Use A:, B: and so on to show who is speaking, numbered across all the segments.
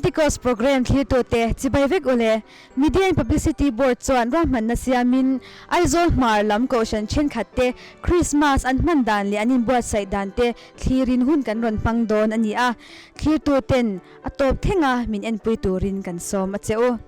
A: Pentecost Programme thlirtute chibai vek ule. Media and Publicity Board chuan ruahmanna siamin Aizawl hmar lam kohhran thenkhatte Krismas an hman dan leh an inbuatsaih dante thlirin hun kan rawn hmang dawn a ni a, thlirtuten a tawp thlenga min enpui turin kan sawm a che u.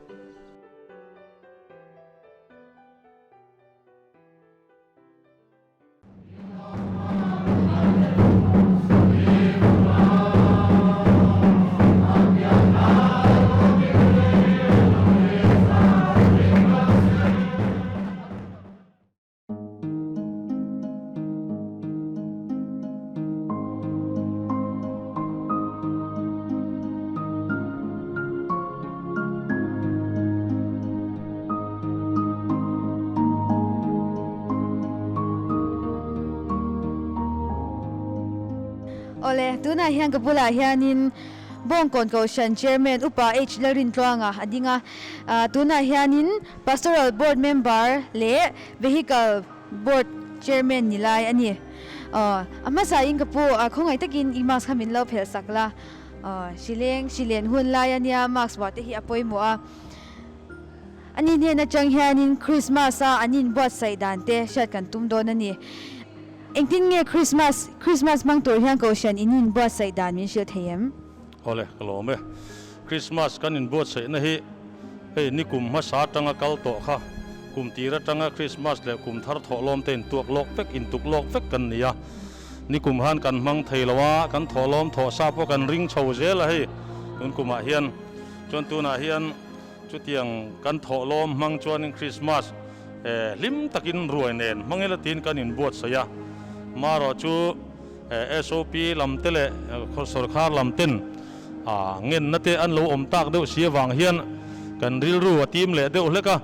A: Awle, tunah hian ka bulah hianin Bawngkawn Kohhran Chairman Upa H Lalrintluanga a ding a. Tunah hianin Pastoral Board Member leh Vehicle Board Chairman ni lai a ni. A hmasain ka pu khawngaih takin i mask kha min lo phelh sak la. Hrileng, hrilen hun lai a nia, mask vuah te hi a pawimawh a. Ani hnen atang hianin Krismas a an inbuatsaih dan te hriat kan tum dawn a ni. Engtin nge Krismas, Krismas hmang tur hian Kohhran in inbuatsaih dan min hrilh thei em?
B: Awle, ka lawm e. Krismas kan inbuatsaihna hi hei nikum hmasa atanga kal tawh kha kum tir atanga Krismas leh kum thar thawhlawm te intuak lawk vek, intuk lawk vek kan ni a. Nikum han kan hmang thei lo a, kan thawhlawm thawh sa pawh kan ring chho zel a hei tun kumah hian. Chuan tunah hian Chutiang kan thawhlawm hmang chuanin Krismas hlim takin ruai nen hmangila tiin kan inbuatsaih a. Marawh chu SOP lam te leh sawrkhar lam ten ngenna te an lo awm tak deuh si avang hian kan rilru a tim leh deuh hlek a.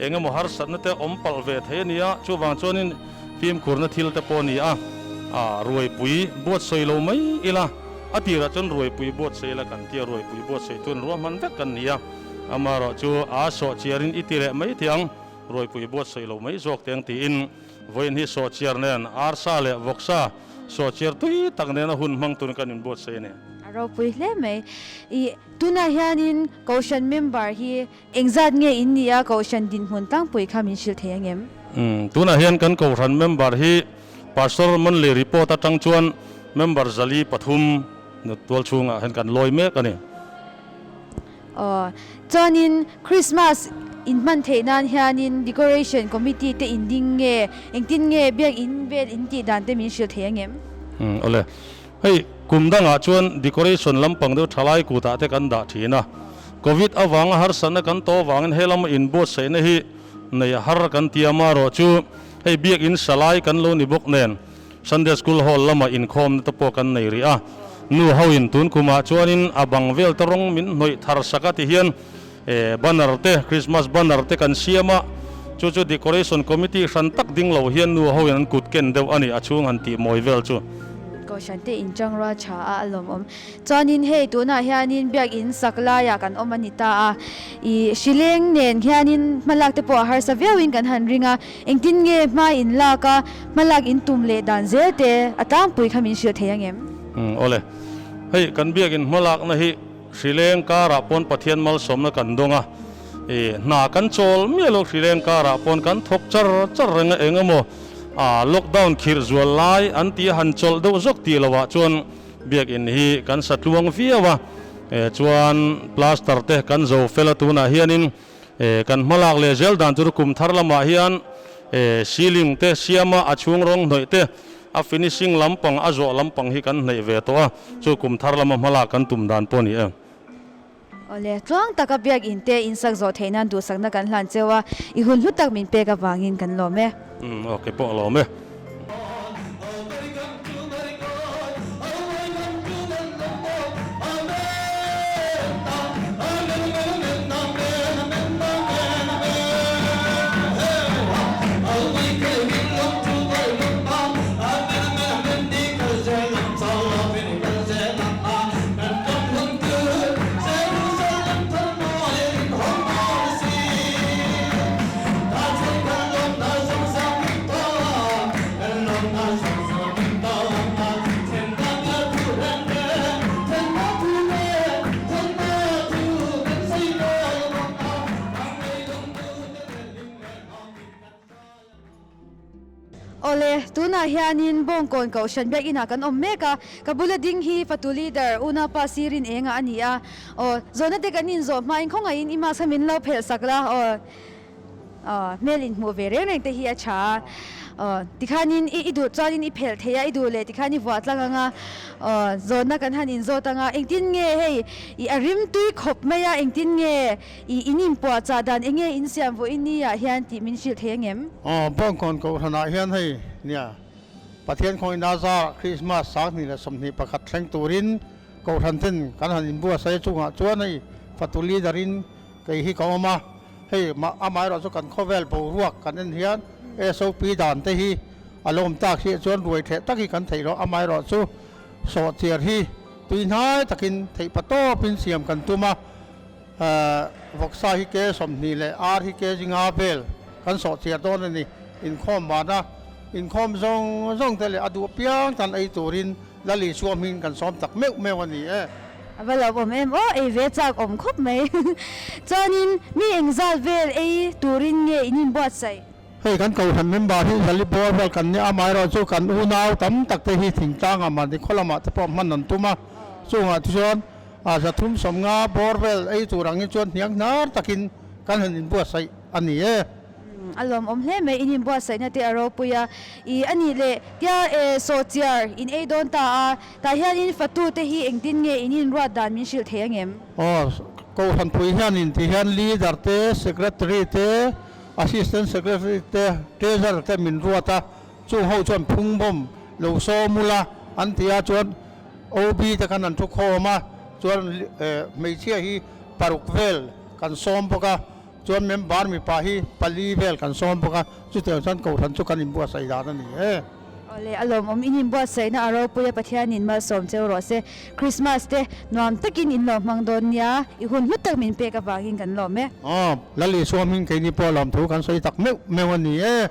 B: Eng emaw harsatna te awm palh ve thei a ni a, chuvang chuanin fimkhurna thil te pawh a ni a, ruaipui buatsawi lo mai ila. A tirah chuan ruaipui buatsaih ila kan tia, ruaipui buatsaih chuan ruahman vek kan ni a, amaherawhchu a sawhchiarin i ti leh mai thiang, ruaipui buatsaih lo mai zawk teng tiin vawiin hi sawhchiar nen arsa leh vawksa sawhchiar tui tak nena hun hmang turin kan inbuatsaih a ni.
A: A ropui hle mai. I tunah hianin Kohhran member hi engzat nge in nih a, Kohhran dinhmun tlangpui kha min hrilh thei angem?
B: Tunah hian kan Kohhran member hi Pastor Monley report atang chuan member 403 tual chhungah hian kan lawi mek a ni.
A: Aw, chuanin Christmas in hman theih nan hianin decoration committee te in ding nge, engtin nge biak in vel in tih dan te min hrilh thei angem?
B: Umm awle, hei kum dangah chuan decoration lampang deuh thalai kutah te kan dah thin a, Covid avanga harsatna kan tawh avangin helama inbuatsaihna hi nei a har kan ti a, marawh chu Hei biakin salai kan lo ni bawk nen Sunday School Hall lama inkhawmna te pawh kan nei rih a, nu ho in tun kumah chuanin a bang vel te rawng min hnawih thar sak a ti hian banner te Christmas banner te kan siam a, chu chu decoration committee hran tak ding lo hian nu ho in an kut ken deuh a ni a chhung han tih mawi vel chu.
A: Kohhran te inchangrual tha a a lawmawm. Chuanin hei tunah hianin biakin sak laiah kan awm a ni ta a, ih hrileng nen hianin hmalak te pawh a harsa viauin kan han ring a, engtin nge hma in lak a, hmalak in tum leh dan zel te a tlangpui kha min hrilh thei angem?
B: Umm awle, hei kan biakin hmalakna hi hrileng karah pawn Pathian malsawmna kan dawng a, ih hna kan chawl miah lo hrileng karah pawn kan thawk char char reng a, eng emaw ah lockdown khirh zual lai an tih a han chawlh deuh zawk tih loh ah chuan Biakin hi kan sa tluang viau a, chuan plaster te kan zo fel a tunah hianin kan hmalak leh zel dan chu kum thar lamah hian ceiling te siama a chhung rawng hnawih te a finishing lampang a zawh lampang hi kan hneih ve tawh a, chu kum thar lama hmalak kan tum dan pawh a ni e.
A: Awle, tluang taka biakin te insak zawh theih nan duhsakna kan hlan cheu a, i hun hlu tak min pek avangin kan lawm e.
B: Umm, ok pawh a lawm e.
A: Awle, tunah hianin Bawngkawn Kohhran Biakinah kan awm mek a, ka bula ding hi fatu leader unaupa Sirin Enga a ni a. Aw, zawhna te kan inzawh hmain khawngaihin i mask kha min lo phelh sak la aw. Aw, hmel inhmuh ve reng reng te hi a tha a. Aw, tikhanin i i duh chuanin i phelh thei a, i duh leh tikhan i vuah tlang ang a. Aw, zawhna kan han inzawt ang a, engtin nge hei i a rim tui khawp mai a, engtin nge i in inpuahchah dan eng nge in siam vaw i ni ah hian tih min hrilh thei ang em?
C: Aw, Bawngkawn Kohhranah hian hei nia Pathian khawngina zarah Krismas 2021 thleng turin Kohhran ten kan han inbuatsaih chungah chuan hei fatu leader in kei hi ka awm a, hei amaherawh chu kan khawvel boruak kan en hian SOP dan te hi a lo awm tak hi chuan ruai theh tak hi kan theih loh, amaherawh chu sawhchiar hi tui hnai takin theih pa tawpin siam kan tum a, vawksa hi ke 20 leh ar hi ke zinga vel kan sawhchiar dawn a ni, inkhawm vana inkhawm zawng zawng te leh a duh apiang tan ei turin Lal Isua hming kan sawm tak meuh meuh a ni e.
A: A va lo awm em aw, ei ve chak awm khawp mai. Chuanin mi engzat vel ei turin nge in inbuatsaih?
C: Hei kan Kohhran member hi Zali Bawr vel kan nia, amaherawh chu kan unau tam tak te hi thingtlangah mahni khaw lamah te pawh hman an tum a, chungah te chuan 350 bawr vel ei tur angin chuan hniang hnar takin kan han inbuatsaih a ni e.
A: A lawmawm hle mai, in inbuatsaihna te a ropui a, i a nih leh tia e sawhchiar in ei dawn ta a, tah hianin fatu te hi engtin nge in inruat dan min hrilh thei angem?
C: Aw, Kohhranpui hianin ti hian Leader te, Secretary te, Assistant Secretary te, Treasurer te min ruat a, chung ho chuan phungbawm lo sawm ula an ti a, chuan OB te khan an thu khawm a, chuan hmeichhia hi paruk vel kan sawm bawk a. Chuan member mipa hi pali vel kan sawm bawk a, chutiang chuan Kohhran chu kan inbuatsaih dan a ni e.
A: Awle, a lawmawm in inbuatsaihna a ropui a, Pathianin malsawm cheu rawh se. Christmas te nuam takin in lo hmang dawn nia, i hun hlu tak min pek avangin kan lawm e.
C: Aw, Lal Isua hming keini pawh lawmthu kan sawi tak meuh meuh a ni e.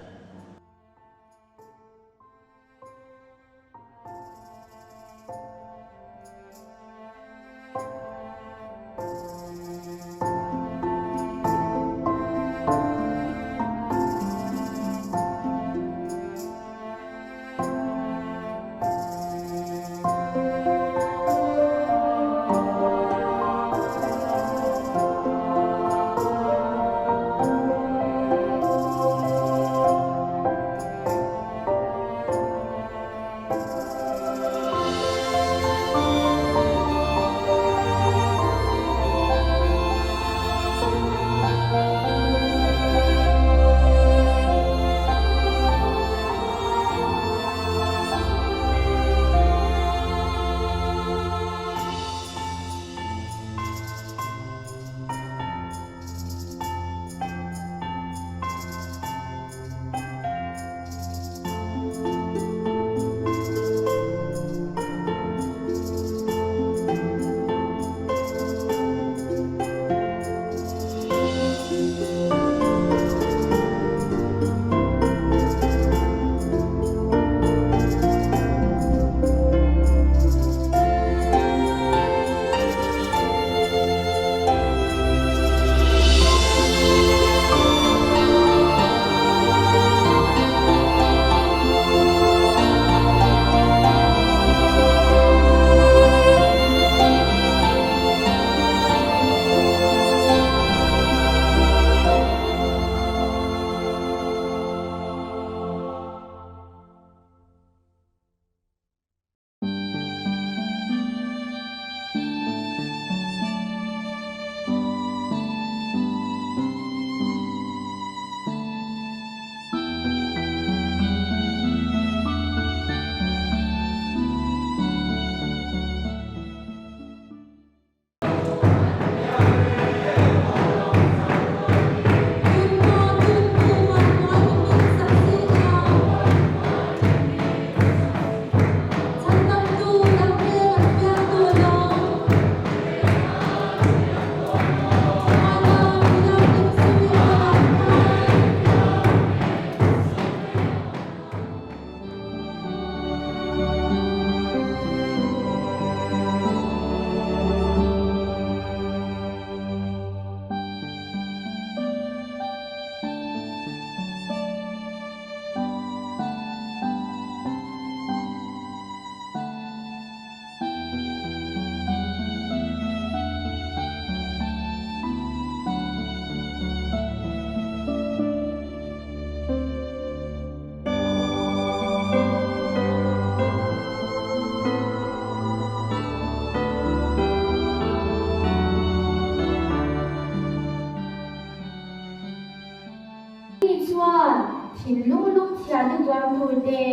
D: Keini chuan thinlung lungchhiatna tuar tur te,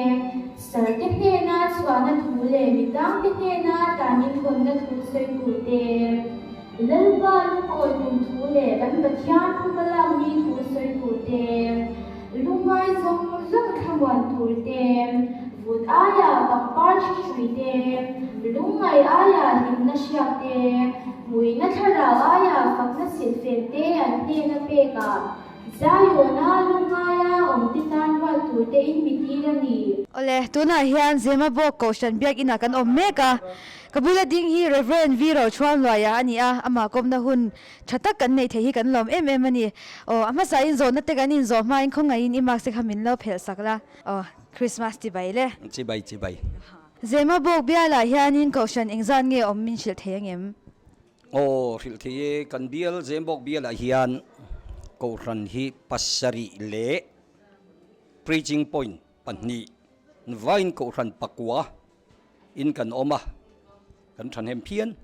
D: sarte hnena chhuahna thu leh mitangte hnena tanin hawnna thu sawi tur te, Lalpa lungawi kum thu leh kan Pathian phuba lak ni thu sawi tur te, lungngai zawng zawng thlamuan tur te, vut aia pangpar thi hrui te, lungngai aia hlimna hriak te, hmuihna thlarau aia fakna silhfen te an hnena pek a, Zion-a lungngaia awmte tan ruat tur te in mi tir a ni.
A: Awle, tunah hian Zemabawk Kohhran Biakinah kan awm mek a. Ka bula ding hi Rev. V Rochhuanluaia a ni a, amah kawmna hun tha tak kan neih theih hi kan lawm em em a ni. Aw, a hmasain zawhna te kan inzawh hmain khawngaihin i mask te kha min lo phelh sak la. Aw, Christmas chibai le.
E: Chibai chibai.
A: Zemabawk bialah hianin Kohhran engzat nge awm min hrilh thei angem?
E: Aw, hrilh thei e, kan bial Zembawk bialah hian Kohhran hi pasarih leh Preaching Point pahnih vain Kohhran pakua in kan awm a, kan thahnem phian.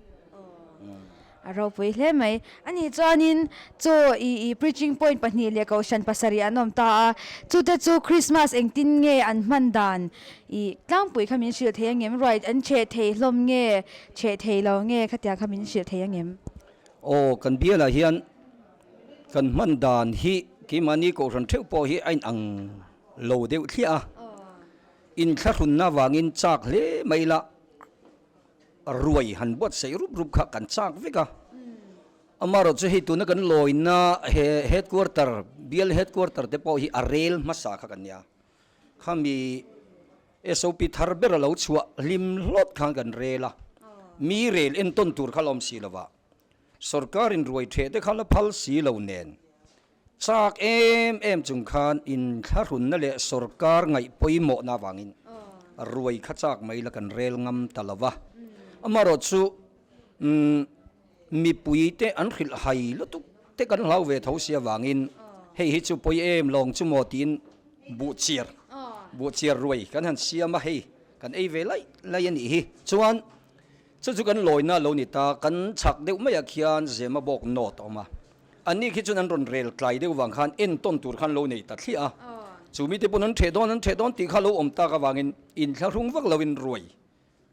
A: A ropui hle mai. Ani chuanin chu i i Preaching Point pahnih leh Kohhran pasarih an awm ta a, chute chu Christmas engtin nge an hman dan i tlangpui kha min hrilh thei angem? Ruai an cheh thei hlawm nge Cheh thei lo nge khatiang kha min hrilh thei angem?
E: Aw, kan bialah hian kan hman dan hi keimahni Kohhran theuh pawh hi a inang lo deuh thliah a. Inthlahrunna vangin chak hle mai ila ruai han buatsaih rup rup kha kan chak vek a. Amaherawhchu chu hei tuna kan lawina he headquarter, bial headquarter te pawh hi a rel hmasa kha kan nia. Khami SOP thar ber a lo chhuah hlim hlawt khan kan rel a, mi rel entawn tur kha la awm si lo va, sorkarin ruai theh te kha la phal si lo nen, chak em em chung khan inthlahrunna leh sorkar ngaih pawimawhna avangin ruai kha chak mai la kan rel ngam ta lo va. Amaherawhchu mipui te an hrilh hai lutuk te kan hlau ve tho si avangin hei hi chu pawi em lawng chu maw tiin buh chiar buh chiar ruai kan han siam a hei kan ei ve laih laih a nih hi chuan chu chu kan lawina lo ni ta kan chhak deuh maiah khian zema bawk nawt a awm a anni khi chuan an rawn rel tlai deuh vang khan entawn tur khan lo nei ta thliah a chu mite pawn an theh dawn an theh dawn tih kha lo awm tak avangin inthlahrung vak loin ruai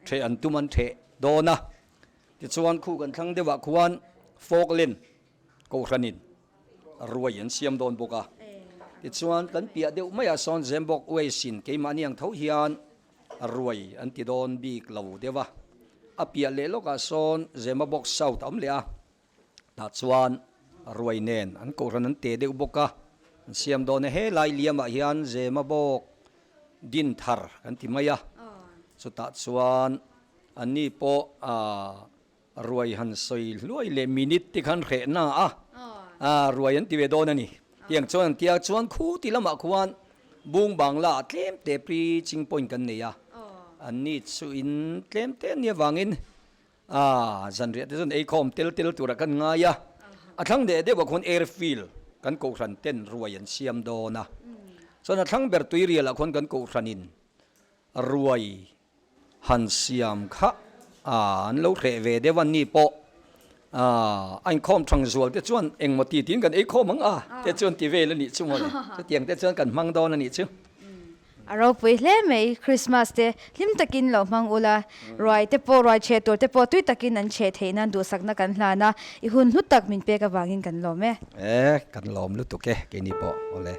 E: Theh an tum an theh dawn a, tichuan khu kan thlang deuhah khuan Falkland Kohhranin ruai an siam dawn bawk a, tichuan kan piah deuh maiah sawn Zembawk Waste-in keimahni ang tho hian ruai an ti dawn bik lo deuh a, a piah leh lawkah sawn Zemabawk South a awm leh a. Tah chuan ruai nen an kohhran an teh deuh bawk a, an siam dawn e. Helai liamah hian Zema bawk din thar kan ti mai a, chutah chuan anni pawh ruai han sawi hluai leh minute te khan hreh na a, ruai an ti ve dawn a ni. Tiang chuan an tia chuan khu ti lamah khuan Bung Bangla ah tlem te preaching point kan nei a, anni chu in tlem te ania vangin A, zanriah te chuan eikhawm tel tel turah kan ngai a, a thlang deh deuhah khuan airfield kan kohhran ten ruai an siam dawn a, chuan a thlang ber tuirialah khuan kan kohhranin ruai han siam kha a an lo hreh ve deuh a ni pawh a a inkhawm thang zual te chuan engmaw ti tiin kan eikhawm ang a te chuan ti vel a nih chu mawle, chutiang te chuan kan hmang dawn a nih chu.
A: A ropui hle mai, Christmas te hlim takin lo hmang ula, ruai te pawh ruai chhe tur te pawh tui takin an chhe theih nan duhsakna kan hlan a, i hun hlu tak min pek avangin kan lawm e.
E: E, kan lawm lutuk e, keini pawh awle.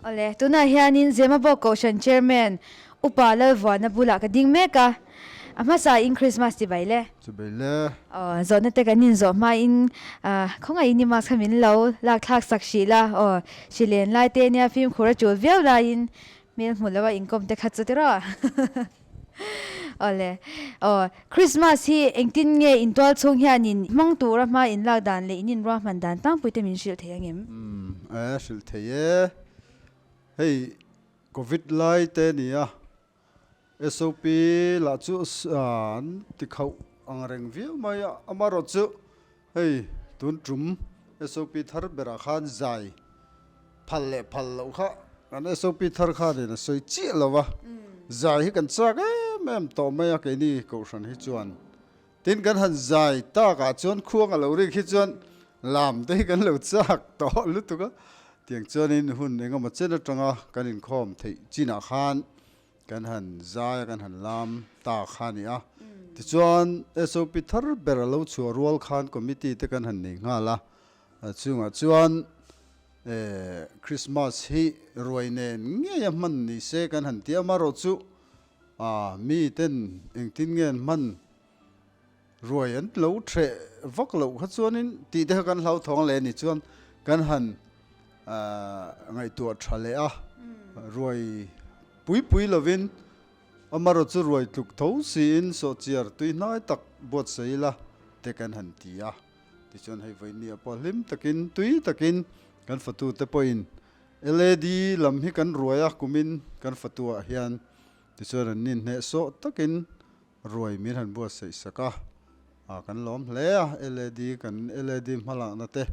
A: Awle, tunah hianin Zemabawk Kohhran Chairman Upa Lalvuana bulah ka ding mek a, a hmasa in Christmas ti bai le.
F: Chi bai le.
A: Aw, zawhna te kan inzawh hmain khawngaih in i mask kha min lo lak thlak sak hrih la, aw, hri len lai te nia fimkhur a tul viau laiin hmel hmu lo a inkawm te kha chu tiraw. Awle, aw, Christmas hi engtin nge intual chhung hianin hmang tura hma inlak dan leh in inruahman dan tlangpui te min hrilh thei angem?
F: Umm, e, hrilh thei e. Hei, Covid lai te nia, SOP lah chu an ti khauh ang reng viau mai a, amaherawh chu hei tun tum SOP thar berah khan zai phal leh phal loh kha kan SOP thar khanin a sawi chiah lo va, zai hi kan chak em em tawh mai a keini kohhran hi chuan. Tin kan han zai takah chuan khuang a lo rik hi chuan lam te hi kan lo chak tawh lutuk a, tiang chuanin hun engemaw chen atanga kan inkhawm theih chinah khan kan han zai a kan han lam ta kha a ni a. Tichuan SOP thar ber a lo chhuah rual khan committee te kan han nei nghal a, chungah chuan Christmas hi ruai nen ngei a hman ni se kan han ti a, amaherawh chu A mi ten engtin nge an hman ruai an lo threh vak loh kha chuanin tih te kha kan hlauthawng leh a ni chuan kan han ngaihtuah tha leh a, ruai pui pui lovin amaherawh chu ruai tluk tho siin sawhchiar tui hnai tak buatsaih ila te kan han ti a, tichuan hei vawinia pawh hlim takin tui takin kan fatute pawhin LAD lam hi kan ruai a, kumin kan fatuah hian tichuan an nin hneh sawh takin ruai min han buatsaih sak a, ah kan lawm hle a, LAD kan LAD hmalakna te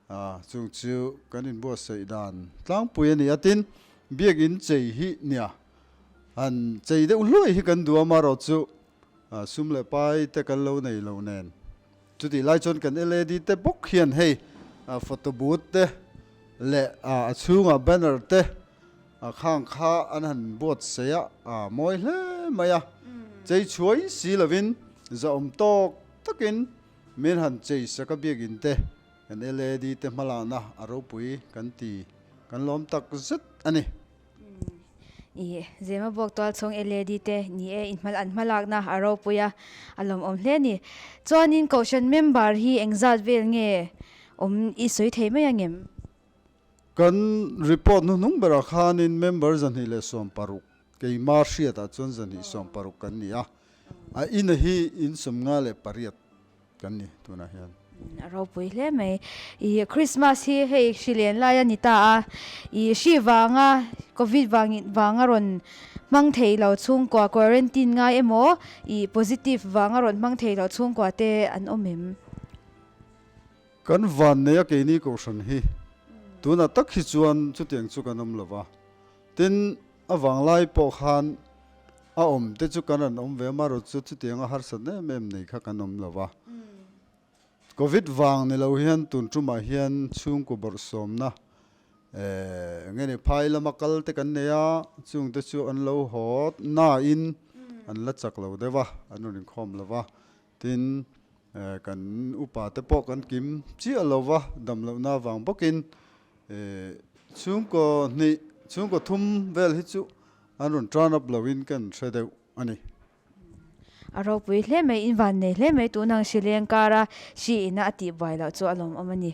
F: ah chung chu kan inbuatsaih dan tlangpui a ni a, tin biakinn chei hi nia han chei deuh hluai hi kan duh a, amaherawh chu sum leh pai te kan lo nei lo nen. Chutih lai chuan kan LAD te bawk hian hei photo booth te leh a chhungah banner te khang kha an han buatsaih a, a mawi hle mai a. Chei chhuai si lovin zahawm tawk takin min han chei sak a biakinn te kan LAD te hmalakna a ropui kan ti kan lawm tak zet a ni.
A: Ih, Zema bawk tual chhung LAD te ni e, inhmal an hmalakna a ropui a, a lawmawm hle a ni. Chuanin Kohhran member hi engzat vel nge awm i sawi thei mai angem?
F: Kan report hnuhnung berah khanin member 216, keima hriatah chuan 216 kan ni a, a ina hi in 58 kan ni tunah hian.
A: A ropui hle mai. I Christmas hi hei hri len lai a ni ta a, i hri vanga Covid vangin vanga rawn hmang thei lo chhungkua quarantine ngai emaw i positive vanga rawn hmang thei lo chhungkua te an awm em?
F: Kan van nei a keini kohhran hi tunah tak hi chuan chutiang chu kan awm lo va, tin a vanglai pawh khan A awm te chu kan rawn awm ve amaherawh chu chutianga harsat em em nei kha kan awm lo va. Covid vang ni lo hian tun tumah hian chhungkaw bawrhsawmna eh nge ni phai lama kal te kan nei a, chung te chu an lo haw nain an la chak lo deuh a, an rawn inkhawm lo va. Tin eh kan upa te pawh kan kim chiah lo va, dam lohna avang bawkin eh chhungkaw hnih chhungkaw thum vel hi chu An rawn turn up lo in kan hre deuh a ni.
A: A ropui hle mai, in van nei hle mai tun ang hrileng kara hri ina a tih buai loh chu a lawmawm a ni.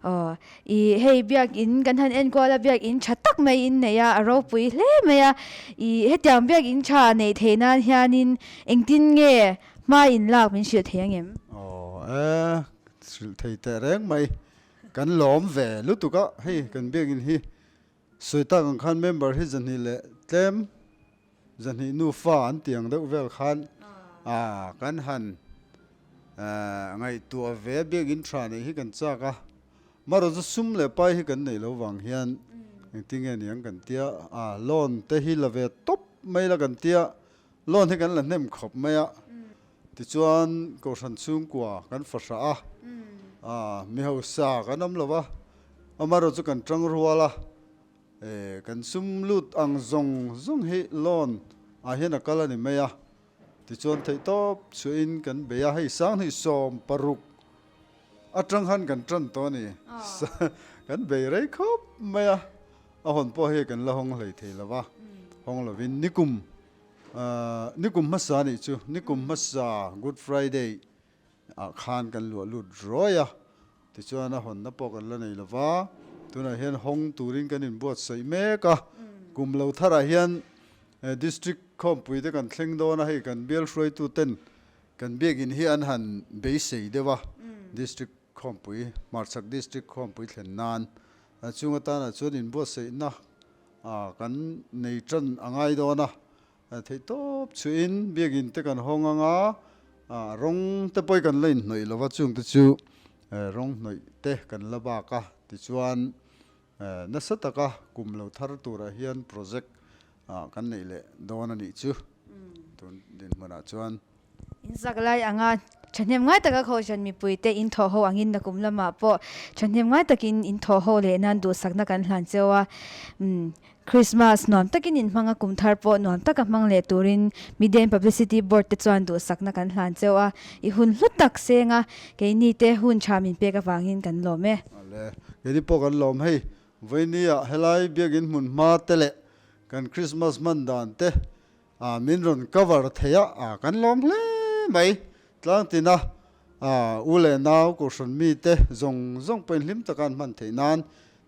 A: Aw i hei biakin kan han enkual a biakin tha tak mai in nei a, a ropui hle mai a, i hetiang biakin tha neih theih nan hianin engtin nge hma in lak min hrilh thei angem?
F: Aw e, hrilh thei teh reng mai, kan lawm ve lutuk a, hei kan biakin hi Sawi tak ang khan member hi zahnih leh tlem zahnih nufa an ti ang deuh vel khan kan han ngaihtuah ve a biakinn tha neih hi kan chak a, marawh chu sum leh pai hi kan neih loh vang hian engtin nge niang kan tia a loan te hi la ve tawp mai la kan tia loan hi kan la hnem khawp mai a, tichuan kohhran chhungkua kan fahrah a mi hausa kan awm lo va. Amaherawh chu kan tang rual a, kan sum lut ang zawng zawng hi loan ah hian a kal a ni mai a, tichuan theihtawp chhuahin kan bei a, hei 2016 atang khan kan tan tawh a ni, kan bei rei khawp mai a, A hawn pawh hei kan la hawng hlei thei lo va, hawng lovin nikum nikum hmasa nih chu, nikum hmasa Good Friday ah khan kan luah lut ruai a, tichuan a hawnna pawh kan la nei lo va, tunah hian hawng turin kan inbuatsaih mek a, kum lo tharah hian District khawmpui te kan thleng dawn a, hei kan bial hruaitu ten kan biakin hi an han beisei deuh a, District khawmpui, Hmarchhak District khawmpui thlen nan chung atana chuan inbuatsaihna kan nei tan a ngai dawn a, theihtawp chhuihin biakin te kan hawng ang a, rawng te pawh hi kan la inhnawih lo va, chung te chu rawng hnawih te kan la bak a, tichuan Nasa taka kum lo thar turah hian project kan neih leh dawn a nih chu tun dinhmunah chuan.
A: In zak lai anga thahnem ngai taka Kohhran mipuite in thawh ho angin nakum lamah pawh thahnem ngai takin in thawh ho leh nan duhsakna kan hlan cheu a. Christmas nuam takin in hmang a, kum thar pawh nuam taka hmang leh turin Midem Publicity Board te chuan duhsakna kan hlan cheu a. I hun hlu tak seng a, keini te hun tha min pek avangin kan lawm e.
F: Ale, keini pawh kan lawm hei, vawinia helai biakin hmun hma te leh kan Christmas hman dan te ah min rawn cover thei a, ah kan lawm hle mai. Tlangtina ah u leh nau kohhran mi te zawng zawng pawhin hlim taka an hman theih nan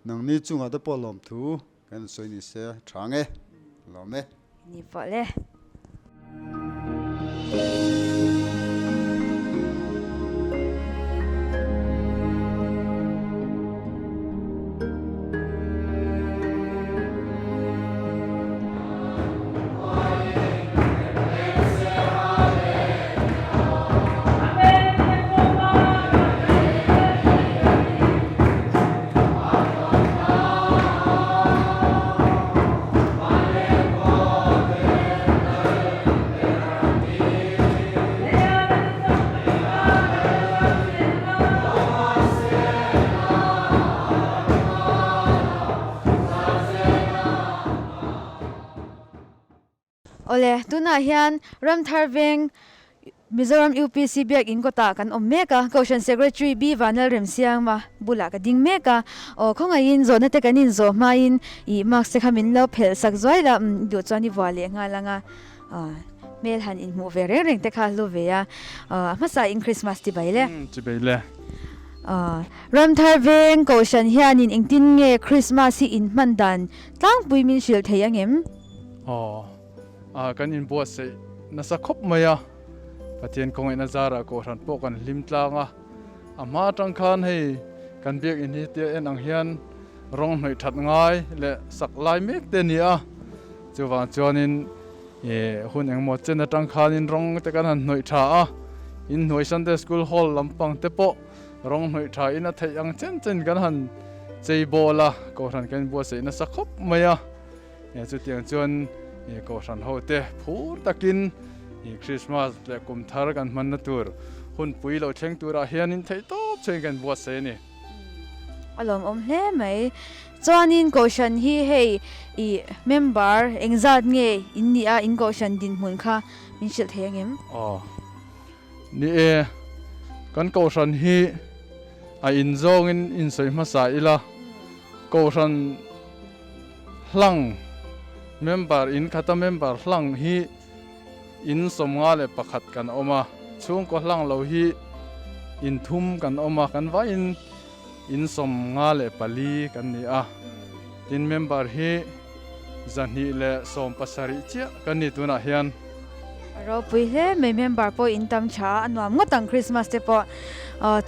F: nangni chungah te pawh lawm thu kan sawi ni se tha nge, lawm e.
A: Ni pawh le. Awle, tunah hian Ramthar Veng Mizoram UPC Biakin kawtah kan awm mek a, Kohhran Secretary B Vanlalremsiangma bulah ka ding mek a, aw khawngaihin zawhna te kan inzawh hmain ih mask te kha min lo phelh sak zuai la, umm duh chuan i vuah leh nghal ang a, aw hmel han inhmuh ve reng reng te kha a hlu ve a, aw a hmasa in Christmas ti bai le.
G: Umm ti bai le.
A: Aw Ramthar Veng Kohhran hianin engtin nge Christmas hi inhman dan tlangpui min hrilh thei angem?
G: Aw. Ah kan inbuatsaih nasa khawp mai a, Pathian khawngaihna zarah Kohhran pawh kan hlim tlang a, a hma atang khan hei kan biakinn hi tia en ang hian rawng hnawih that ngai leh sak lai mek te a ni a, chuvang chuanin ih hun engmaw chen atang khanin rawng te kan han hnawih tha a, inhnuai Sunday School Hall lampang te pawh rawng hnawih tha in a theih ang chen chen kan han chei bawl a, Kohhran kan inbuatsaih nasa khawp mai a. Chutiang chuan Kohhran hote phur takin Krismas leh kum thar kan hmanna tur hunpui lo thleng turah hianin theihtawp chengin kan buatsaih a ni.
A: A lawmawm hle mai. Chuanin Kohhran hi hei i member engzat nge in nih a, in Kohhran dinhmun kha min hrilh thei angem?
G: Aw. Ni e, kan Kohhran hi a inzawngin insawi hmasa ila, Kohhran Hlang member in khata member hlang hi in 51 kan awm a, chhungkaw hlang lo hi in thum kan awm a, kan vaiin in 54 kan ni a, tin member hi 217 chiah kan ni tunah hian.
A: A ropui hle mai member pawh in tam tha a nuam ngawt ang Christmas te pawh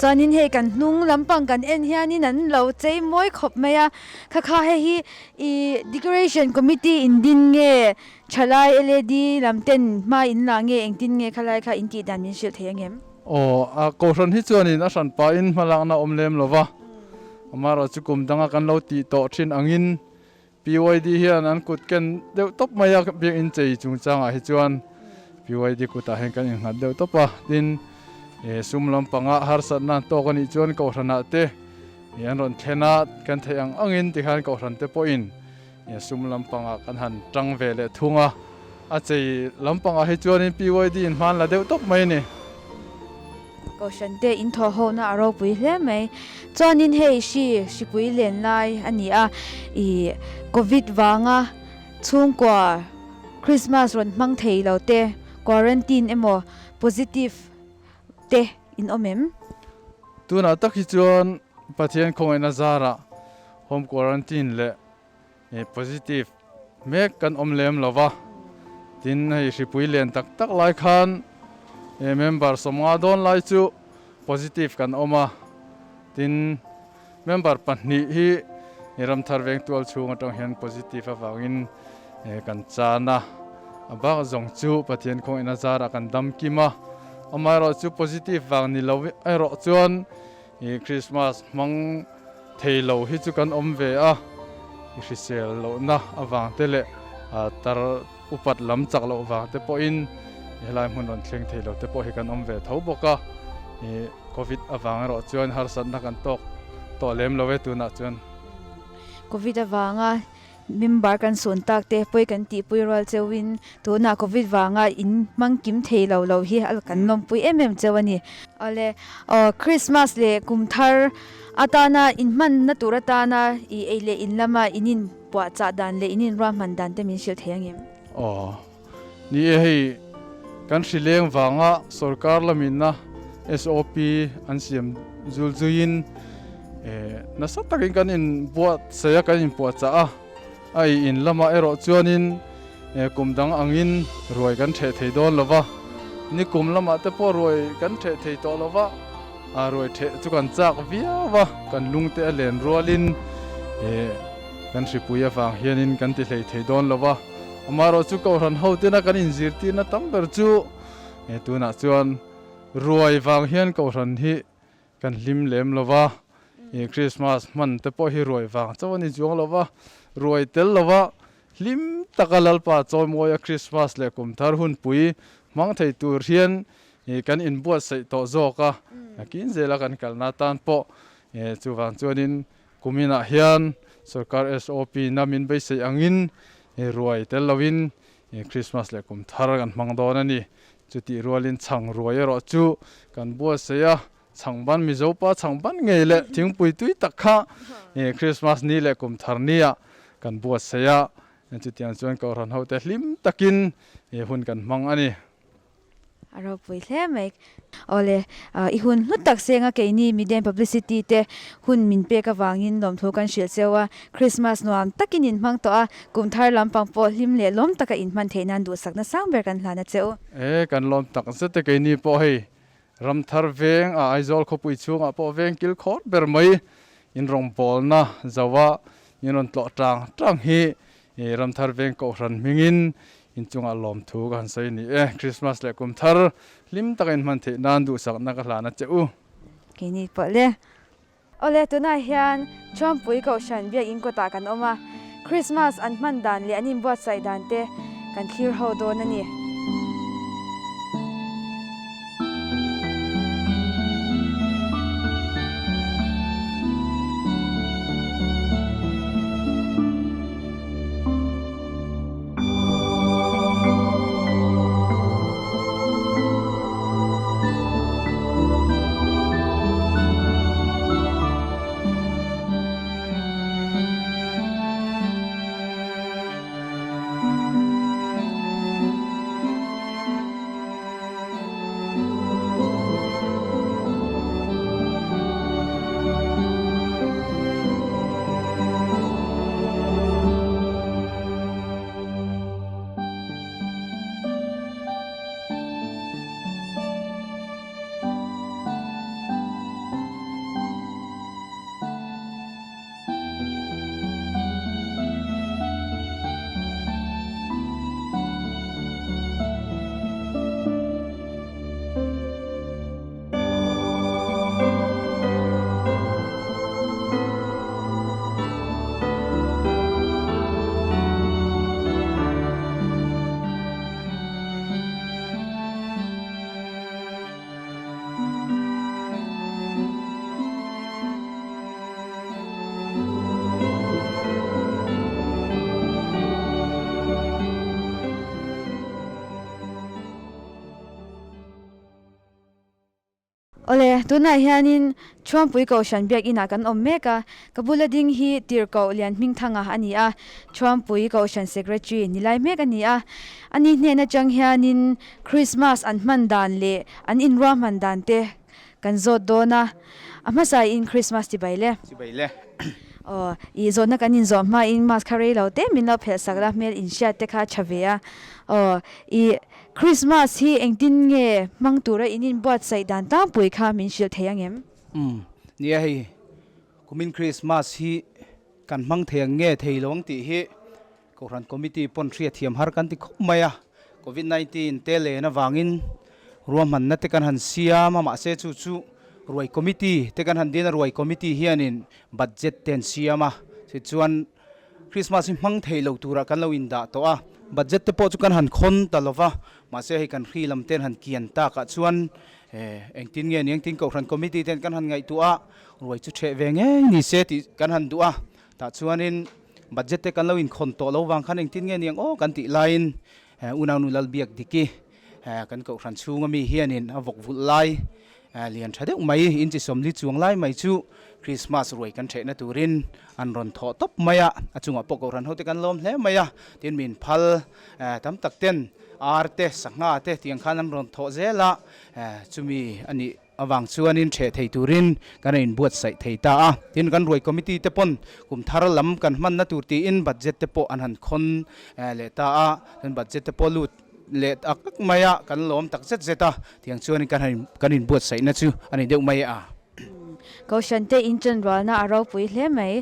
A: chuanin hei kan hnung lampang kan en hianin an lo chei mawi khawp mai a. Kha kha hei hi i decoration committee in din nge thalai LAD lam ten hma in la nge engtin nge khalai kha in tih dan min hrilh thei angem?
G: Aw, a kohhran hi chuanin a hran pahin hmalakna a awm lem lo va, amaherawh chu kum danga kan lo tih tawh thin angin PYD hian an kut ken deuh tawp mai a, biakinn chei chungchangah hi chuan PYD kutah hian kan innghat deuh tawp a, tin sum lampanga harsatna an tawk a nih chuan kohhranah te An rawn thlen a, kan theih ang angin tikhan kohhran te pawhin sum lampangah kan han tang ve leh thung a, a chei lampangah hi chuanin PYD in hman la deuh tawp mai a ni.
A: Kohhran te in thawh ho na a ropui hle mai. Chuanin hei hri hripui len lai a ni a, ih Covid vanga chhungkua Christmas rawn hmang thei lo te, quarantine emaw positive te in awm em?
G: Tunah tak hi chuan Pathian khawngaihna zarah home quarantine leh positive mek kan awm lem lo va, tin hei hripui lian tak tak lai khan member 50 dawn lai chu positive kan awm a, tin member pahnih hi ramthar veng tual chhung atang hian positive avangin kan chan a, a bak zawng chu Pathian khawngaihna zarah kan dam kim a, amaherawh chu positive vang ni lo erawh chuan Christmas hmang thei lo hi chu kan awm ve a, i hrisel lohna avang te leh tar upat lam chak loh vang te pawhin helai hmun rawn thleng thei lo te pawh hi kan awm ve tho bawk a, Covid avang erawh chuan harsatna kan tawk tawh lem lo e tunah chuan.
A: Covid avanga Member kan sawn tak te pawi kan tihpui rual cheuhin tunah Covid vanga in hmang kim thei lo lo hi a kan lawmpui em em cheu a ni. Awle, aw Christmas leh kum thar atana in hmanna tur atana i ei leh in lama in in puahchah dan leh in in ruahman dan te min hrilh thei angem?
G: Aw, ni e hei kan hrileng vanga sorkar lamina SOP an siam zul zuiin nasa takin kan inbuatsaih a, kan inpuahchah a, a ei in lamah erawh chuanin kum dang angin ruai kan theh thei dawn lo va, ni kum lamah te pawh ruai kan theh thei tawh lo va, ruai theh chu kan chak viau a, kan lungte a len rualin kan hripui avang hianin kan ti hlei thei dawn lo va, amaherawh chu Kohhran hotena kan inzirtirna tam ber chu tunah chuan ruai vang hian Kohhran hi Kan hlim lem lo va, ih Christmas hman te pawh hi ruai vang chauh a ni chuang lo va, ruai tel lo va hlim taka Lalpa chawimawia Christmas leh kum thar hunpui hmang thei tur hian ih kan inbuatsaih tawh zawk a, nakin zela kan kalna atan pawh ih chuvang chuanin kuminah hian sorkar SOP na min beisei angin ih ruai tel loin ih Christmas leh kum thar kan hmang dawn a ni. Chutih rualin chhang ruai erawh chu kan buatsaih a, chhang ban Mizo pa chhang ban ngei leh thingpui tui tak kha Christmas ni leh kum thar nia kan buatsaih a, chutiang chuan Kohhran hote hlim takin hun kan hmang a ni.
A: A ropui hle mai. Awle, i hun hlu tak senga keini Midem Publicity te hun min pek avangin lawmthu kan hrilh cheu a, Christmas nuam takin in hmang tawh a, kum thar lampang pawh hlim leh lawm taka in hman theih nan duhsakna sang ber kan hlan a che u.
G: E, kan lawm tak zet e keini pawh hei ram thar veng a Aizawl khawpui chhungah pawh veng kil khawr ber mai in rawngbawlna zoa in rawn tlawh tang tang hi ram thar veng Kohhran hmingin inchungah lawmthu ka han sawi a ni e. Christmas leh kum thar hlim taka in hman theih nan duhsakna ka hlan a che u.
A: Keini pawh le. Awle, tunah hian Thuampui Kohhran Biakinn kawtah kan awm a, Christmas an hman dan leh an inbuatsaih dan te kan thlir ho dawn a ni. Awle, tunah hianin Thuampui Kohhran Biakinah kan awm mek a, ka bula ding hi Tirhkoh Lianhmingthanga a ni a, Thuampui Kohhran Secretary ni lai mek a ni a. Ani hnen atang hianin Krismas an hman dan leh an inruahman dan te kan zawt dawn a, a hmasain Krismas chibai le.
H: Chibai le.
A: Aw, i zawhna kan inzawh hmain mask kha rei lo te min lo phelh sak la, hmel inhriat te kha a tha ve a. Aw, i Christmas hi engtin nge hmang tura in inbuatsaih dan tlangpui kha min hrilh thei ang em?
H: Umm, nia hei, kumin Christmas hi kan hmang thei ang nge thei lo ang tih hi Kohhran Committee pawn hriatthiam har kan ti khawp mai a, Covid 19 te len avangin ruahmanna te kan han siam a, mahse chu chu ruai committee te kan han din a, ruai committee hianin budget te an siam a, tichuan Christmas hi hmang thei lo turah kan lo indah tawh a, budget te pawh chu kan han khawn ta lo va, mahse hei kan hri lam ten han kian takah chuan engtin nge ni engtin Kohhran Committee ten kan han ngaihtuah a, ruai chu ṭheh ve ngei ni se tih kan han duh a, tah chuanin budget te kan lo inkhawn tawh lo vang khan engtin nge ni ang aw kan tih laiin Unaunu Lalbiak Diki kan Kohhran chhunga mi hianin a vawk vulh lai Lian tha deuh mai, inchi sawmli chuang lai mai chu Krismas ruai kan thehna turin an rawn thawh tawp mai a, a chungah pawh Kohhran hote kan lawm hle mai a, tin min phal tam tak ten ar te, sangha te tiang khan an rawn thawh zel a, chumi a nih avang chuanin theh thei turin kan rawn inbuatsaih thei ta a, tin kan ruai committee te pawn kum thar lam kan hmanna tur tiin budget te pawh an han khawn leh ta a, chuan budget te pawh lut leh tak tak mai a, kan lawm tak zet zet a, tiang chuanin kan han kan inbuatsaihna chu a ni deuh mai a.
A: Kohhran te inṭanrualna a ropui hle mai.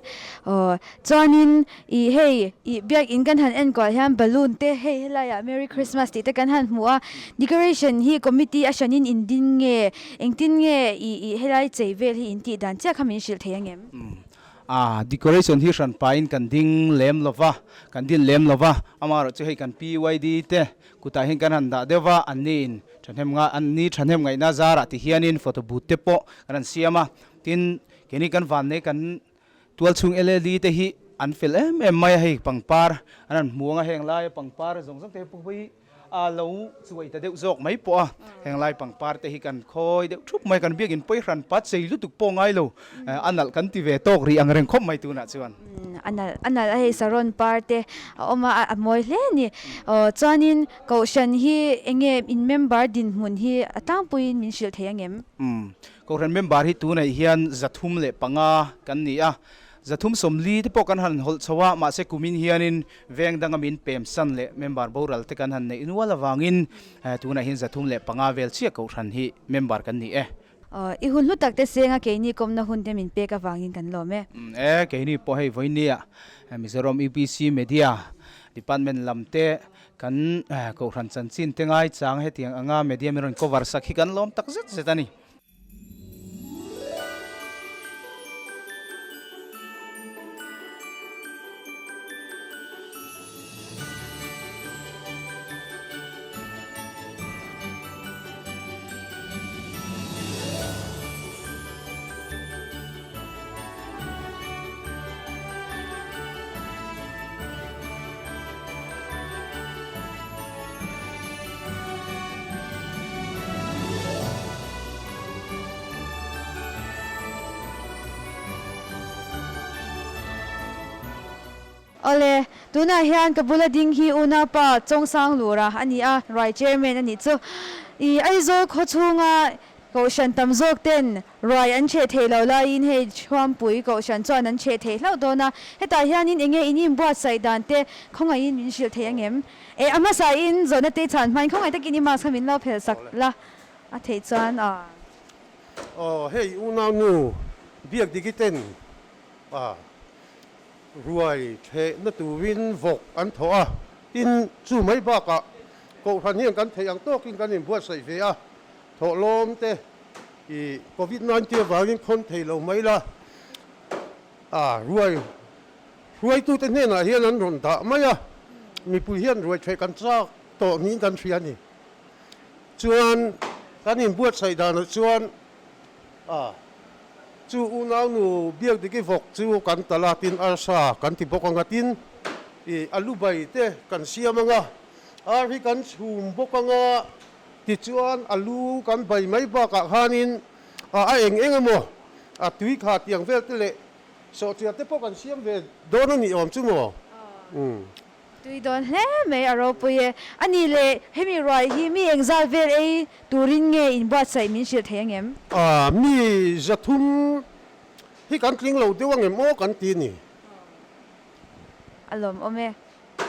A: Aw, chuanin ih hei ih biakin kan han enkual hian balloon te hei helaiah Merry Christmas tih te kan han hmu a, decoration hi committee a hranin indin nge, engtin nge ih ih helai chei vel hi intih dan chiah kha min hrilh thei ang em?
H: A decoration hi hran pahin kan ding lem lo va, kan din lem lo va, amaherawh chu hei kan PYD te kutah hian kan han dah deuh va, anni in thahnem nga anni thahnem ngaihna zarah ti hianin photo booth te pawh kan han siam a, tin keini kan vannei kan tualchhung LAD te hi an fel em em mai a, hei pangpar an han hmu ang a, heng laia pangpar zawng zawng te hi pawh hi A lo chuai ta deuh zawk mai pawh a, henglai pangpar te hi kan khawi deuh thup mai, kan biakin pawi hran pat sei lutuk pawh ngai lo, a nalh kan ti ve tawk rih ang reng khawp mai tunah chuan.
A: A nalh, a nalh a hei saron par te a awm a, a mawi hle a ni. Aw chuanin Kohhran hi eng nge in member dinhmun hi a tlangpuiin min hrilh thei ang em?
H: Umm, Kohhran member hi tunah hian 305 kan ni a, 340 te pawh kan han hawlh chho a, mahse kumin hianin Veng danga min pem san leh member boral te kan han neih nual avangin tunah hian 305 vel chiah Kohhran hi member kan ni e.
A: I hun hlu tak te senga keini kawmna hun te min pek avangin kan lawm e.
H: E, keini pawh hei vawinia Mizoram UPC Media Department lam te kan Kohhran chanchin te ngaichang hetiang anga media min rawn cover sak hi kan lawm tak zet zet a ni.
A: Awle, tunah hian ka bula ding hi unaupa Chawngsang Lura a ni a, Ruai Chairman a nih chu. I Aizawl khaw chhunga Kohhran tam zawk ten Ruai an chheh theih loh laiin hei Thuampui Kohhran chuan an chheh theih hlauh dawn a, hetah hianin enge in inbuatsaih dan te khawngaihin min hrilh thei angem? E, a hmasain zawhna te chhan hmain khawngaih takin i mask kha min lo phelh sak la a theih chuan a.
I: Aw hei unaunu biak diki ten a ruai thehna turin vawk an thawh a, tin chu mai bakah Kohhran hian kan theih ang tawkin kan inbuatsaih ve a, Thawhlawm te i Covid 19 avangin khawn thei lo mai la, a ruai hruaitute hnenah hian an rawn dah mai a, mipui hian ruai theih kan chak tawh niin kan hria a ni. Chuan kan inbuatsaih danah chuan a chu unaunu Biakdiki vawk chu kan talh a, tin arsa kan ti bawk ang a, tin i alu bai te kan siam ang a, ar hi kan chhum bawk ang a, Tichuan a lu kan bai mai bakah khanin A eng eng emaw a tui kha tiang vel te leh sawhchiar te pawh kan siam ve dawn a nih awm chu maw? Umm.
A: Tui dawn hle mai a ropui e. A nih leh hemi ruai hi mi engzat vel ei turin nge inbuatsaih min hrilh thei angem?
I: A, mi 300 hi kan tling lo deuh angem aw kan ti ni.
A: A lawmawm e.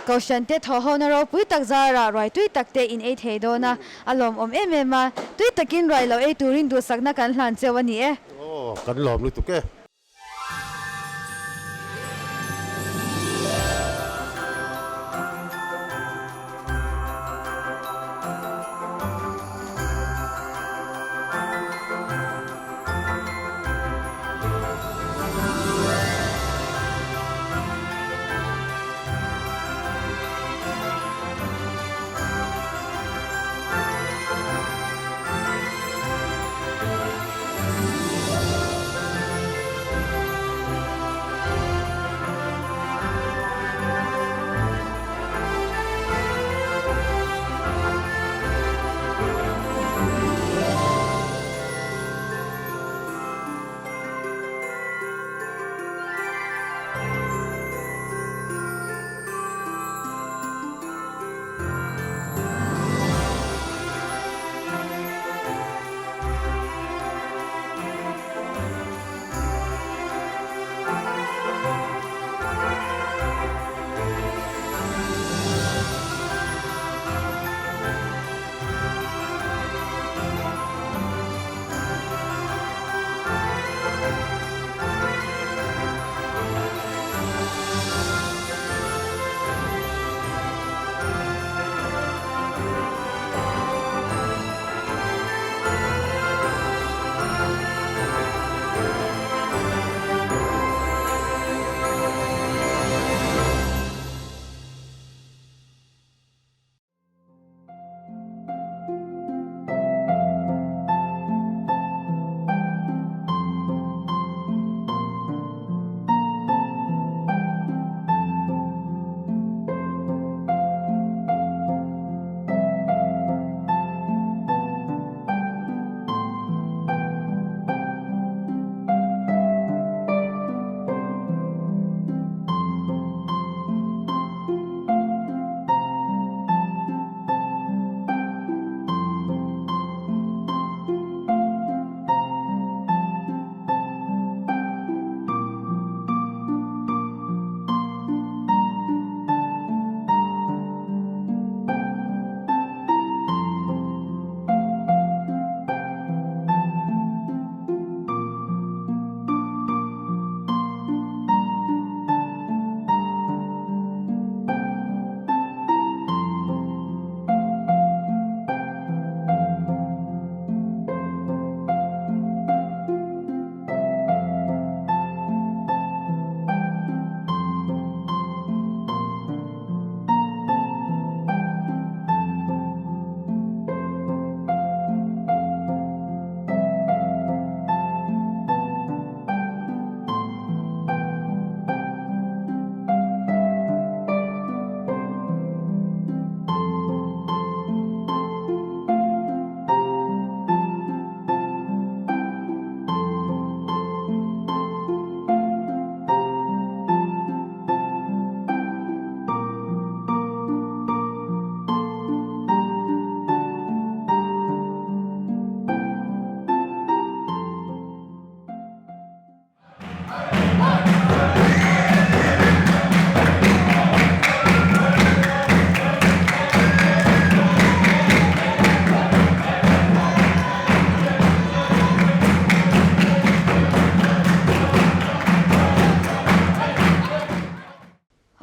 A: Kohhran te thawhhona ropui tak zarah ruai tui tak te in ei thei dawn a, a lawmawm em em a, tui takin ruai lo ei turin duhsakna kan hlan cheu a ni e.
I: Aw, kan lawm lutuk e.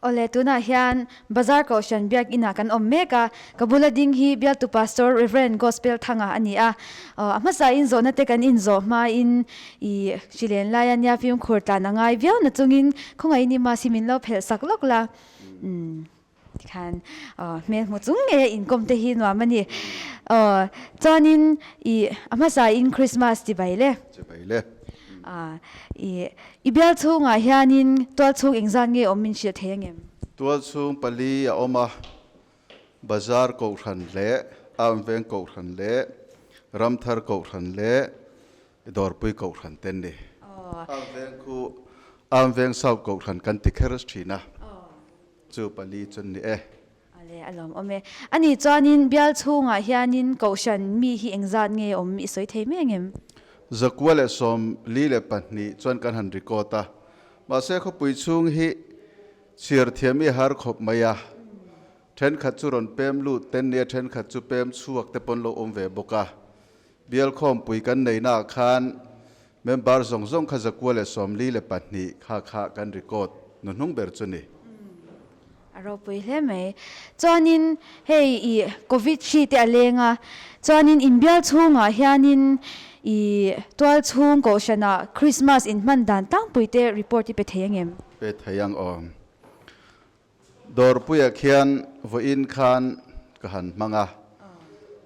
A: Awle, tunah hian Bazar Kohhran Biak Inah kan awm mek a, ka bula ding hi Bialtu Pastor Rev. Gospel Thanga a ni a. A hmasain zawhna te kan inzawh hmain i hrilen lai a nia fimkhur tlan a ngai viau na chungin khawngaih i mask hi min lo phelh sak lawk la. Umm tikhan hmel hmu chung ngei a inkawm te hi nuam a ni. Aw chuanin i a hmasain Christmas ti bai le.
F: Ti bai le.
A: I i bial chhungah hianin tual chhung engzat nge awm min hrilh thei angem?
F: Tual chhung pali a awm a, Bazar Kohhran leh Armveng Kohhran leh Ramthar Kohhran leh. Dawrpui Kohhran te an ni. Am veng khu Am veng South Kohhran kan ti kher thin a, chu pali chu an ni e.
A: Ale, a lawmawm e. Ani chuanin bial chhungah hianin Kohhran mi hi engzat nge awm i sawi thei mai angem?
F: 142 chuan kan han record a, mahse khawpui chhung hi chhiar thiam i har khawp mai a, thenkhat chu rawn pem lut ten nia thenkhat chu pem chhuak te pawn lo awm ve bawk a, Bial khawmpui kan neihnaah khan member zawng zawng kha 142 kha kha kan record nuhnung ber chu ni.
A: A ropui hle mai. Chuanin hei i Covid hri te a leng a, chuanin inbial chhungah hianin i tual chhung kohhranah Christmas inhman dan tlangpui te report i pe thei ang em?
F: Pe thei ang aw. Dawrpuiah khian vawiin khan ka han hmang a,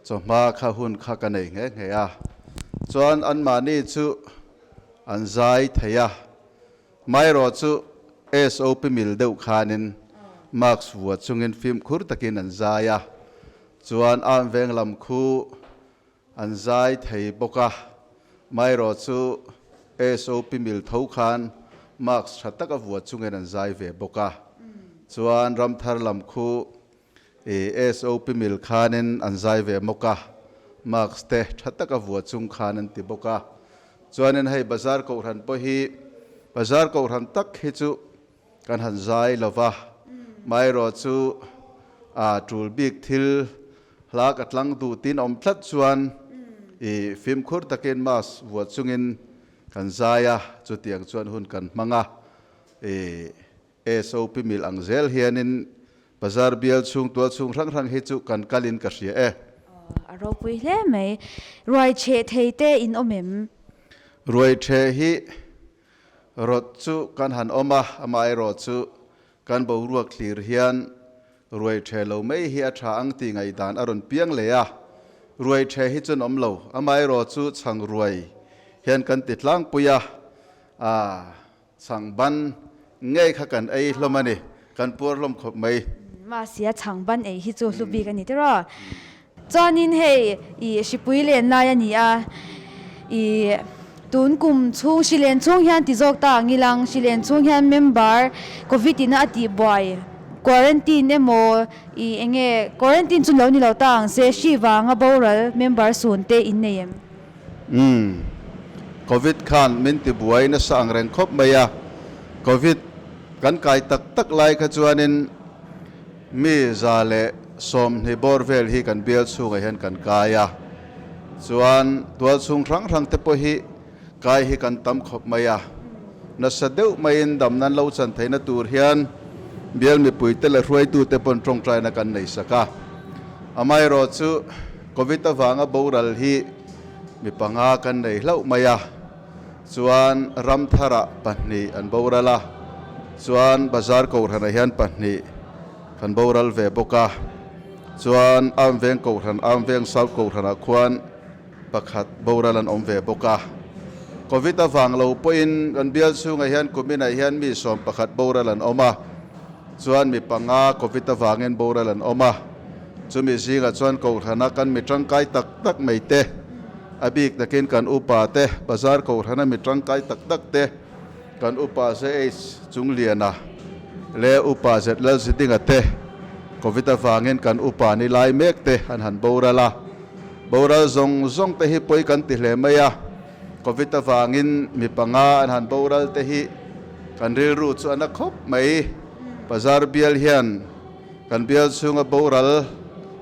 F: chawhma kha hun kha ka nei nghe nghe a, chuan anmahni chu an zai thei a, maherawh chu SOP mil deuh khanin mask vua chungin fimkhur takin an zai a, chuan arm veng lam khu An zai thei bawk a, maherawh chu SOP mil tho khan mask tha taka vuah chungin an zai ve bawk a. Chuan Ramthar lam khu SOP mil khanin an zai ve mawk a, mask te tha taka vuah chung khan an ti bawk a. Chuanin hei Bazar Kohhran pawh hi, Bazar Kohhran tak hi chu Kan han zai lo va, maherawh chu a tul bik thil hla ka tlang duh tin awm tlat chuan i fimkhur takin mask vuah chungin kan zai a, chutiang chuan hun kan hmang a, i SOP mil ang zel hianin bazar bial chhung tual chhung hrang hrang hi chu kan kalin ka hria e.
A: A ropui hle mai. Ruai chheh thei te in awm em?
F: Ruai chheh hi Rawt chu kan han awm a, amaherawh chu kan boruak thlir hian ruai ṭhe lo mai hi a ṭha ang tih ngaihdan a rawn piang leh a. Ruai ṭhe hi chuan awm lo, amaherawh chu chhang ruai hian kan ti tlangpui a, aa chhang ban ngei kha kan ei hlawm a ni, kan puar hlawm khawp mai.
A: Mahse a chhang ban ei hi chu hlu bik a ni tiraw. Chuanin hei i hripui len lai a ni a, i tun kum chhung hri len chhung hian ti zawk ta ang ilang, hri len chhung hian member covid ina a tih buai quarantine emaw i enge quarantine chu lo ni lo ta ang se hri vanga boral member sun te in nei em?
F: Umm covid khan min ti buai nasa ang reng khawp mai a, covid kan kai tak tak lai kha chuanin Mi 120 bawr vel hi kan bial chhungah hian kan kai a, chuan tual chhung hrang hrang te pawh hi kai hi kan tam khawp mai a. Nasa deuh maiin dam nan lo chan theihna tur hian bial mipuite leh hruaitute pawn tawngtaina kan nei sak a. Amaherawh chu Covid avanga boral hi mi panga kan nei hlauh mai a. Chuan Ramtharah pahnih an boral a, chuan Bazar Kohhranah hian pahnih kan boral ve bawk a, chuan Amveng Kohhran, Amveng South Kohhranah khuan pakhat boral an awm ve bawk a. Covid avang lo pawhin kan bial chhungah hian kuminah hian mi 11 boral an awm a, chuan mi panga Covid avangin boral an awm a, chumi zingah chuan Kohhrana kan mi tangkai tak tak mai te, A bik takin kan upa te, bazar kohhrana mi tangkai tak tak te, kan upa ZH Chungliana leh upa Z Lalzidinga te, Covid avangin kan upa ni lai mek te an han boral a. Boral zawng zawng te hi pawi kan ti hle mai a, Covid avangin mi panga an han boral te hi kan rilru chu a na khawp mai. Bazar bial hian Kan bial chhunga boral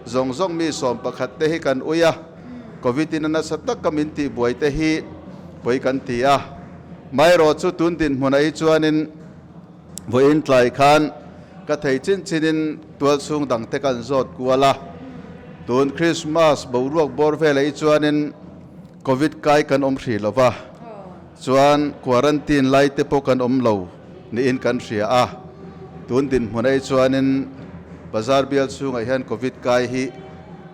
F: zawng zawng mi 11 te hi kan ui a, Covid in a nasa taka min tih buai te hi pawi kan ti a. Maherawh chu tun dinhmunah hi chuanin vawiin tlai khan ka thei chin chinin tual chhung dang te kan zawt kual a. Tun Christmas boruak bawr velah hi chuanin Covid kai kan awm hrih lo va, chuan quarantine lai te pawh kan awm lo niin kan hria a. Tun dinhmun ai chuanin bazar bial chhungah hian Covid kai hi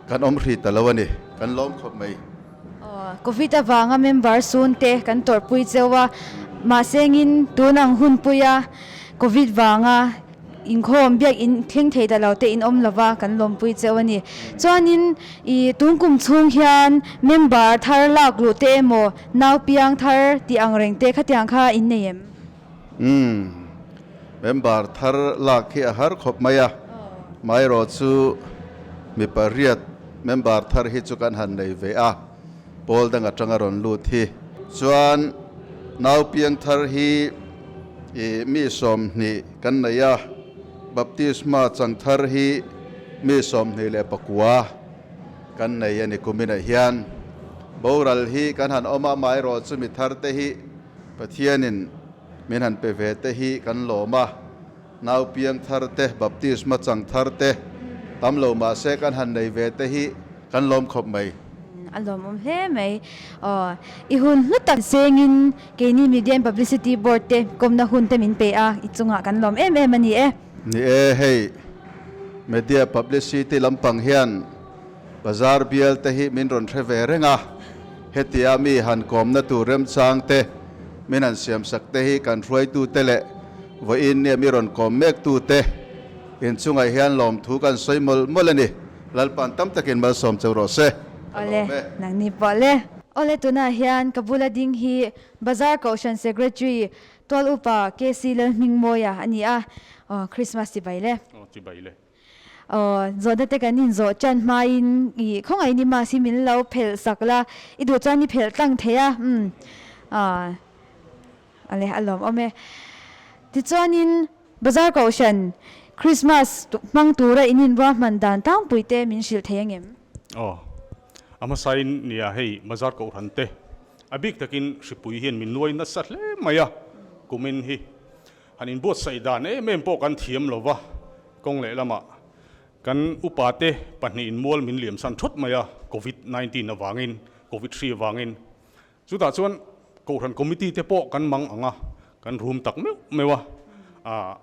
F: kan awm hrih ta lo a ni, kan lawm khawp mai.
A: Covid avanga member sun te kan tawrhpui cheu a, mahsengin tun ang hunpuia Covid vanga. Inkhawm biakinn thleng thei ta lo te in awm lova kan lawmpui cheu a ni. Chuanin i tun kum chhung hian member thar lak luh te emaw nau piang thar tih ang reng te khatiang kha in nei em?
F: Umm, member thar lak hi a har khawp mai a, maherawh chu mipa riat member thar hi chu kan han nei ve a, pawl dang atanga rawn lut hi. Chuan nau piang thar hi i mi 20 kan nei a, baptisma chang thar hi mi 29 kan nei a ni kuminah hian. Boral hi kan han awm a, amaherawh chu mi thar te hi Pathianin min han pe ve te hi kan lawm a, nau piang thar te, baptisma chang thar te tam lo mah se kan han nei ve te hi kan lawm khawp mai.
A: A lawmawm hle mai. Aw, i hun hlu tak sengin keini Media and Publicity Board te kawmna hun te min pe a, i chungah kan lawm em em a ni e.
F: Ni e, hei Media Publicity lampang hian Bazar bial te hi min rawn hre ve reng a, hetia mi han kawmna tur remchang te min han siamsak te hi kan hruaitu te leh vawiin nia mi rawn kawm mek tu te inchungah hian lawmthu kan sawi mawlh mawlh a ni. Lalpan tam takin malsawm cheu rawh se. Ka
A: Awle,
F: lawm e.
A: nangni pawh le. Awle tunah hian ka bula ding hi Bazar Kohhran Secretary Tual Upa KC Lalhmingmawia a ni a, aw Christmas chibai le.
B: Aw chibai le.
A: Aw, zawhna te kan inzawh ṭan hmain i khawngaih ni mask hi min lo phelh sak la, i duh chuan i phelh tlang thei a, umm aw ale a lawmawm e. Tichuanin Bazar Kohhran Christmas hmang tura in inruahman dan tlangpui te min hrilh thei angem?
B: Aw, a hmasain nia hei Bazar Kohhran te a bik takin hripui hian min nuai nasa hle mai a, kumin hi Han inbuatsaih dan em em pawh kan thiam lo va, kawng leh lamah kan upate pahnihin mual min liamsan thawt mai a, Covid 19 avangin, Covid hri avangin. Chutah chuan Kohhran Committee te pawh kan mang ang a, kan rum tak meuh meuh a. Ah,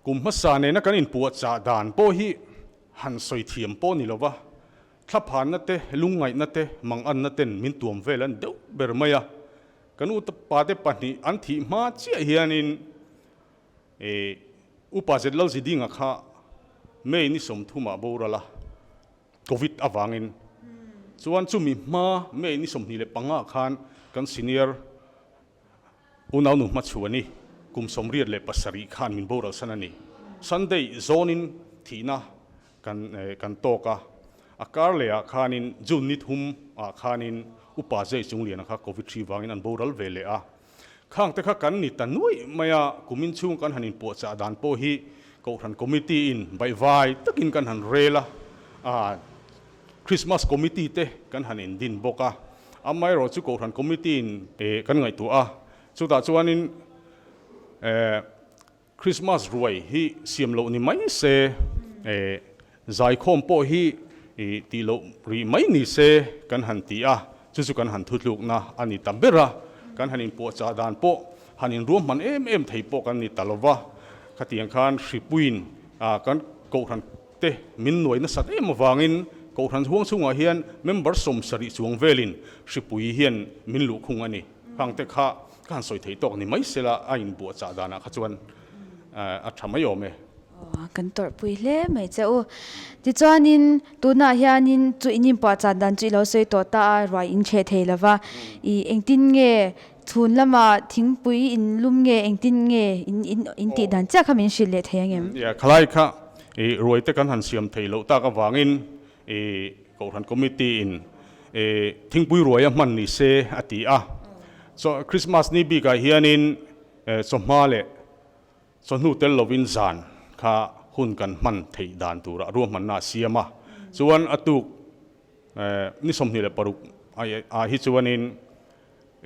B: kum hmasa nena kan inpuahchah dan pawh hi han sawi thiam pawh ni lo va, thlaphanna te, lungngaihna te, manganna ten min tuam vel an deuh ber mai a. Kan upate pahnih an thih hma chiah hianin Upa Zet Lalzidinga kha May ni 30 ah boral a, Covid avangin. Chuan chumi hma May ni 25 khan kan senior unaunu hmachhuani kum 87 khan min boral san a ni. Sunday zawnin thihna Kan kan tawk a, a kar leh ah khanin June ni thum ah khanin upa zai chung lian kha Covid hri vangin an boral ve leh a. Khang te kha kan ni ta nuaih mai a, kumin chhung kan han inpuahchah dan pawh hi Kohhran Committee in baihvai takin kan han rel a, ah Christmas Committee te kan han indin bawk a. Amaherawh chu Kohhran Committee in kan ngaihtuah a, chutah chuanin eh Christmas ruai hi siam loh ni mai se, zaikhawm pawh hi tih loh rih mai ni se kan han ti a, chu chu kan han thutlukna a ni ta ber a, kan han inpuahchah dan pawh han inruahman em em thei pawh kan ni ta lo va, khatiang khan hripuiin kan kohhran te min nuai nasat em avangin kohhran huang chhungah hian member 70 chuang velin hripui hian min luhkhung a ni. Khangte kha Ka han sawi theih tawk ni mai sela a inbuahchah danah kha chuan a tha mai awm e.
A: Aw, kan tawrhpui hle mai che u. Tichuanin tunah hianin chu in inpuahchah dan chu i lo sawi tawh ta a, ruai in chheh thei lova. I engtin nge chhun lama thingpui in lum nge engtin nge in in in tih dan chiah kha min hrilh leh thei angem?
B: Ia, khalai kha i ruai te kan han siam thei loh tak avangin i Kohhran Committee in thingpui ruai a hman ni se a ti a. Chaw Christmas ni bikah hianin chawhma leh chawhnu tel lovin zan kha hun kan hman theih dan tura ruahmanna a siam a. Chuan a tuk ni 26 ah hi chuanin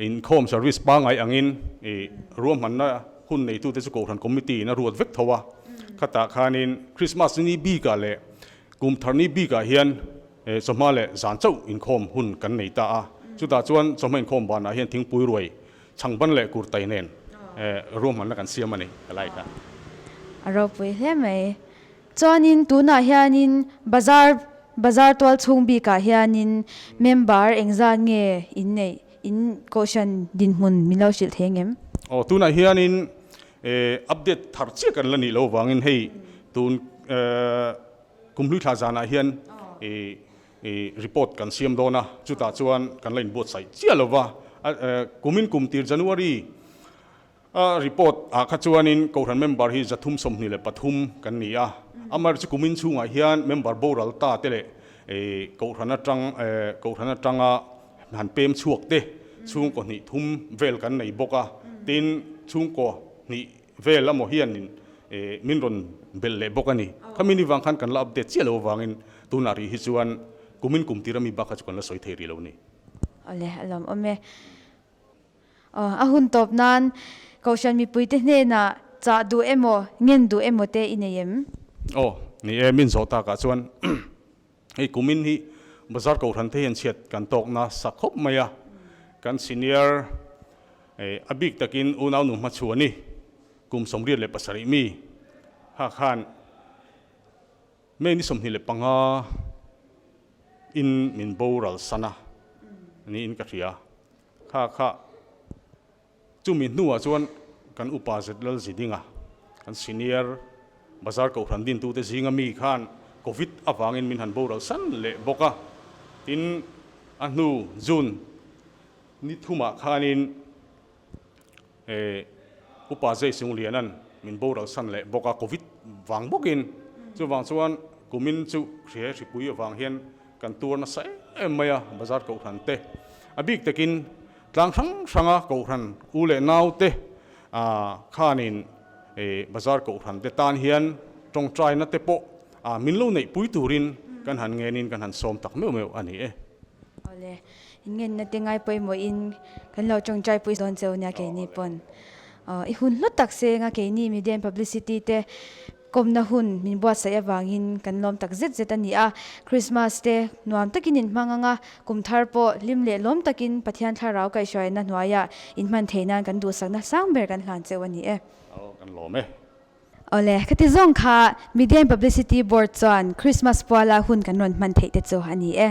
B: inkhawm service pangngai angin ruahmanna hun neitute chu Kohhran Committee in a ruat vek tho a. Khatah khanin Christmas ni bikah leh kum thar ni bikah hian chawhma leh zan chauh inkhawm hun kan nei ta a. Chutah chuan chawhma inkhawm banah hian thingpui ruai chhangban leh kurtai nen ruahmanna kan siam a ni ka like a.
A: A ropui hle mai. Chuanin tunah hianin bazar bazar tual chhung bikah hianin member engzat nge in neih in kohhran dinhmun min lo hrilh thei angem?
B: Aw tunah hianin
J: Update thar chiah kan la nih loh avangin hei tun kumhlui thla zanah hian report kan siam dawn a, chutah chuan kan la inbuatsaih chiah lo va. Kumin kum tir January a report ah kha chuanin Kohhran member hi 323 kan ni a, amaherawhchu kumin chhungah hian member boral ta te leh Kohhran atang Kohhran atanga han pem chhuak te chhungkaw hnih thum vel kan nei bawk a, tin chhungkaw hnih vel amaw hianin min rawn belh leh bawk a ni. Khami ni vang khan kan la update chiah lo avangin tunah rih hi chuan kumin kum tir ami bak kha chu kan la sawi thei rih lo a ni.
A: Awle, a lawmawm e. Aw, a hun tawp nan Kohhran mipuite hnenah chah duh emaw, ngen duh emaw te i nei em?
J: Aw, ni e, min zawh takah chuan hei kumin hi Bazar Kohhran te hian chhiat kan tawk nasa khawp mai a, kan senior a bik takin unau nu hmachhuani kum 87 mi kha khan May ni 25 in min boral san a niin ka hria. Kha kha chumi hnuah chuan kan upa zet lal zidinga kan senior bazar kohhran dintute zinga mi khan Covid avangin min han boral san leh bawk a. Tin, a hnu June ni thumah khanin Upa Zai Sunglianan min boral san leh bawk a, Covid vang bawkin. Chuvang chuan kumin chu hre hripui avang hian kan tuar nasa em em mai a, bazar kohhran te. A bik takin tlang hrang hranga kohhran u leh nau te khanin bazar kohhran te tan hian tawngtaina te pawh min lo neihpui turin kan han ngenin kan han sawm tak meuh meuh a ni e.
A: Awle, inngenna te ngai pawimawhin kan lo tawngtai pui dawn cheu nia keini pawn. Aw, i hun hlu tak senga keini media and publicity te kawmna hun min buatsaih avangin kan lawm tak zet zet a ni a. Christmas te nuam takin in hmang anga, kum thar pawh hlim leh lawm takin Pathian thlarau kaihhruaina hnuaiah in hman theih nan kan duhsakna sang ber kan hlan cheu a ni e.
J: Aw, kan lawm e.
A: Awle, khati zawng kha Media and Publicity Board chuan Christmas puala hun kan rawn hman theih te chu a ni e.